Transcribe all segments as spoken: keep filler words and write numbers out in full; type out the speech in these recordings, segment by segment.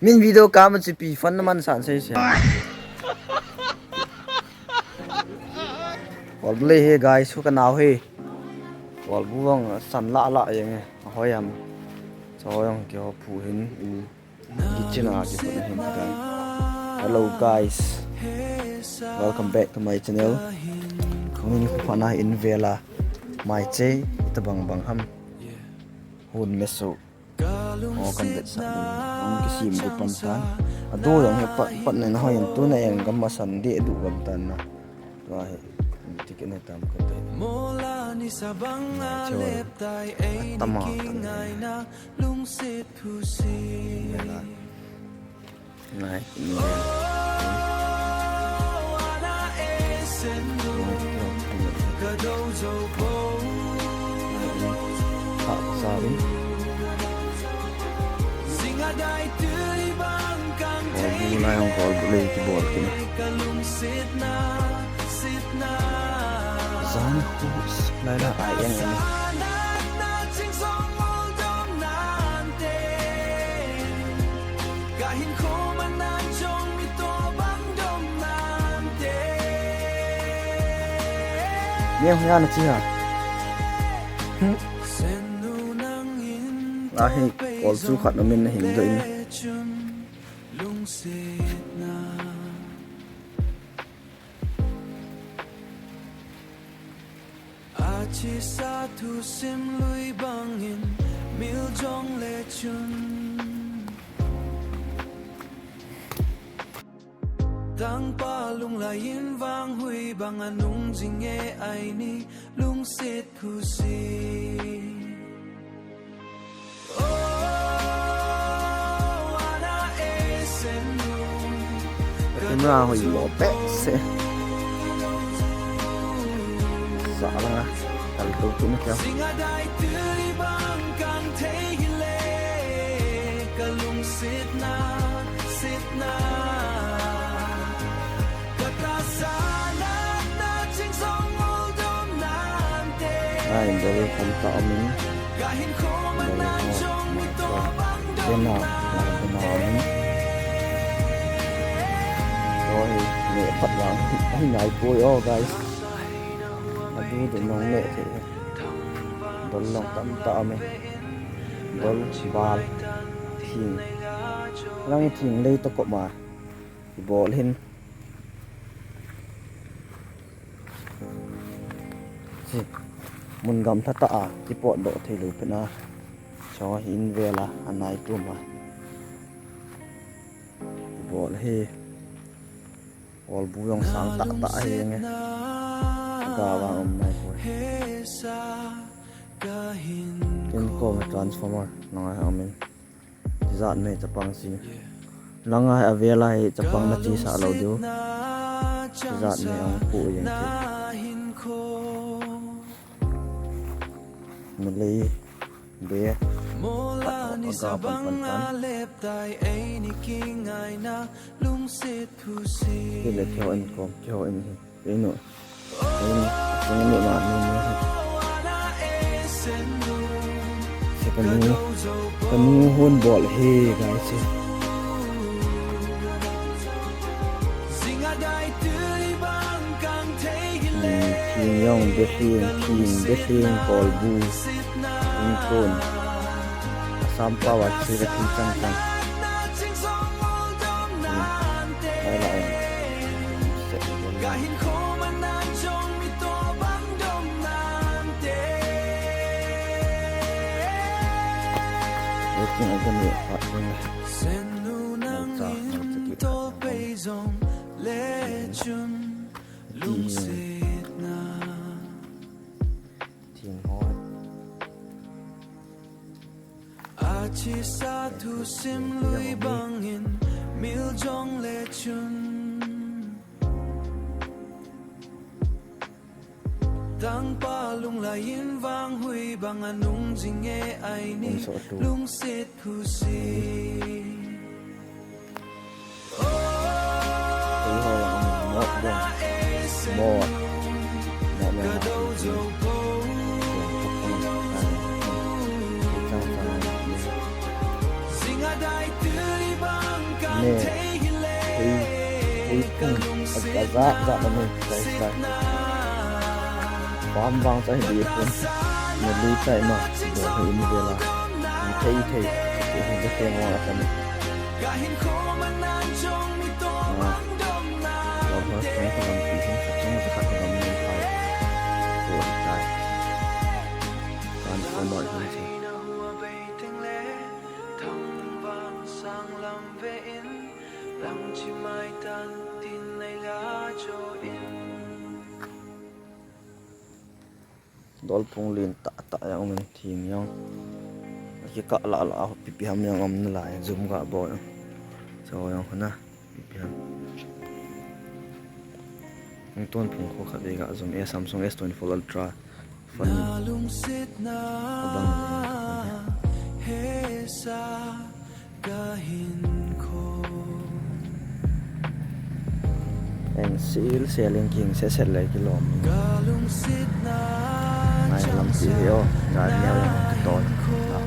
Min video kama chipi fan naman san sei sei. Kolbu le he guys, hu ka nau he. Kolbu vang san la la yang he. Hoi am. Cho yang kyo phu hin. Kitchen a kipatna hin guys. Hello guys. Welcome back to my channel. Kung ni ku fana in vela. Mai che tabang bang ham. Hun meso. O kan vetsah ding. Ang kisim ko pan tan. Ado yang he pat, pat na hoi yang tu na yang gam masan de du gam tan na. Tua he. Ticket na tam ko te. Mola ni sabang na lep tai ai ni kingai na lungsit husi. Nai. Kolbu lai hong kolbu lei kibol kina. Zan hus lai la ai ang ang. Niang hong ana chi ha. Ahi, kol chu khat na min na hing do in. Achi sa thusim lui bangin mil jong le chun. Tangpa lunglai in vang hui bang anung jing e ai ni lungsit husi. Camera hoi mo pe se. Sa la nga. Tal tu tu na kya. Ai, bol tam ta amin. Bol ho, na ta. Kena, na ta amin. Oi, ne pat lang. Ai, nai poi, oh, guys. Adu du nong ne the. Bol long tam ta amin. Bol bal. Thing. Lang thing lei to ko ma. Ibol hin. Hi, mun gamla tah a, kipot doh thei lou pen a. Cho hi in vel a, anai tum a. Ibol hi. Kolbu jong sang tah tah hi nge. Ga vang um nai poi. Ken kom transformer, nang ai amin. Tijat me chapang si. Langa hi avel a hi chapang na chi sa lou diu. Tijat me ang pu jeng chi. Malay be. Aga pan pan pan. Kile kyo in kom kyo in hi. Inu. Inu. Inu ni ma ni ni. Se kanu. Kanu hon bol he guys. Thing jong be thing, thing be thing kolbu. Thing kon. Assam power chi be thing chang chang. Lai lai. Waiting again, wait, wait, wait. Nang cha, nang cha ki. Thing ho. Achi sa thusim lui bangin mil jong le chun. Tangpa lunglai in vang hui bang anung jing e ai ni lungsit husi. Ne, hei, hei pum, a, a za, za na ne, sai, sai. Pam bang sai di pum. Ne lu sai ma, do hei ni de la. Ni thei thei, ni thei thei mo a kan. Ah, lo ho, sai ko lam pi, sai ko lam ni pai. Ko sai. Kan ko mo ni sai. Dol phung lin tah tah jong um in thim jong. Kikah lah lah a pipi ham jong um nalai, zoom ga bol. So jong hana pipi ham. Hung ton phung kho khat vei ga zoom e, Samsung S twenty-four Ultra. Phone abang. Eng sil sil in king se set lai kilom. Ngai lampi hi o, gal neo jong kiton.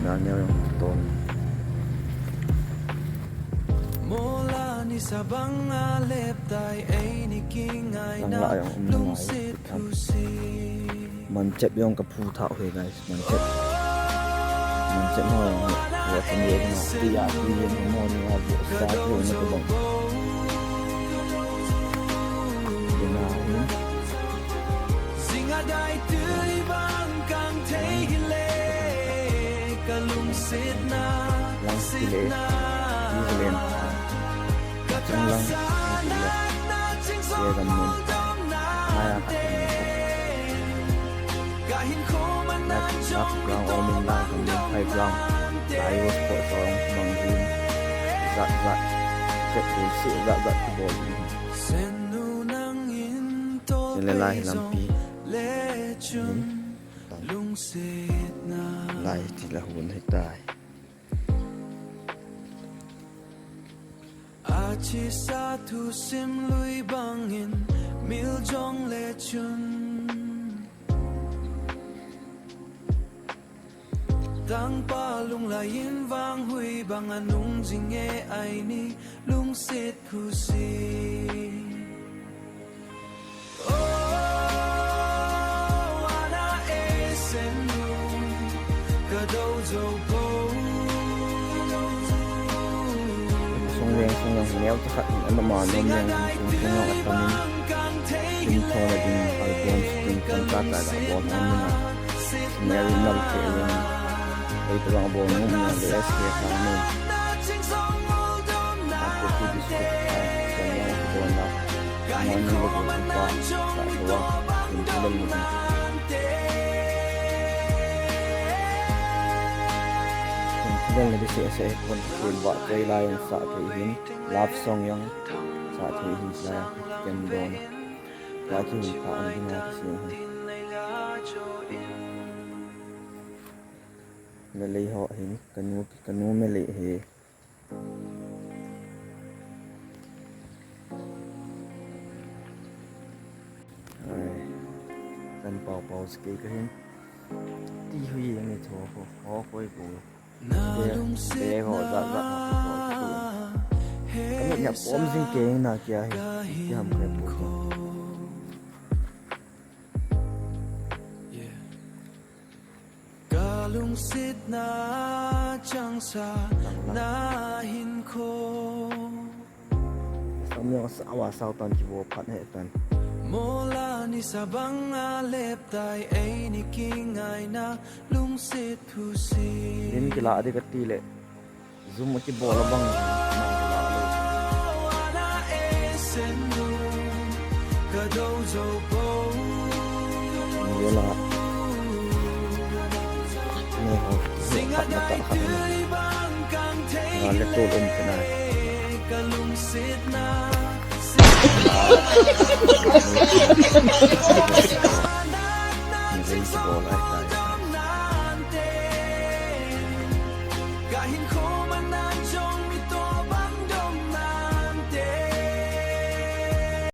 Gal neo jong kiton. Tang lah jong um nalai. Manchep jong ka phu thah hi, guys, manchep. Manchep ho jong hi. Wa kan ye na, ti ya, ti ye na, mo ni a, sa, ti na ka bang. Ti na hi. Lang ti le. Ti le. Chunglang, ye gam mun, naya khat mun, na, na ground, all mun la, gam mun, high ground, la, yo sport, so, mang jin, zat, zat, chet, bul, si, zat, zat, ki bol, jin. Jin le lai, lampi, jin, tan. Lai, ti la, hun, hi, tai. Achisa thusim lui bangin mil jong le chun. Tangpa lunglai in vanghui bang anung jing e aini lungset khusi. Sung leng sung leng neo ta khat in ama ma nom leng sung sung leng atam in sing thon a ding album sing thon ta ta ga bol hon ni na. Mary Nam ke leng ei ta bang bol nom leng le S K ta nom. Aku tu di sini, ah, dan yang aku bawa nak, mani lagu apa, tak bawa, untuk lagu ni. Untuk lagu ni, saya, saya pun, saya buat, saya lain, saya tu ini, love song yang, saya tu ini, saya kem don. Lagi tak, ini, saya tu ini. Melei ho hin, kanu, kanu melei he. Ai, kan pau pau si kei ka hin. Ti hui yang ni tho ho, ho koi ko. Te, te ho, za, za, ho, ho, ho. Kami nya pom sing kei na kia hi. Ti ham kei po. Ka lungsetna changsa na hinkho. Samyang sawa sao tan kivo phat he tan. Mola ni sabang a lep tai ei ni kingaina lungset thusi. Din kila adi kati le. Zoom a kibol a bang. Ni vela. Ni ho. Ni khat na ta khat na. Nga le tol um te na. Ni vei kibol a tai.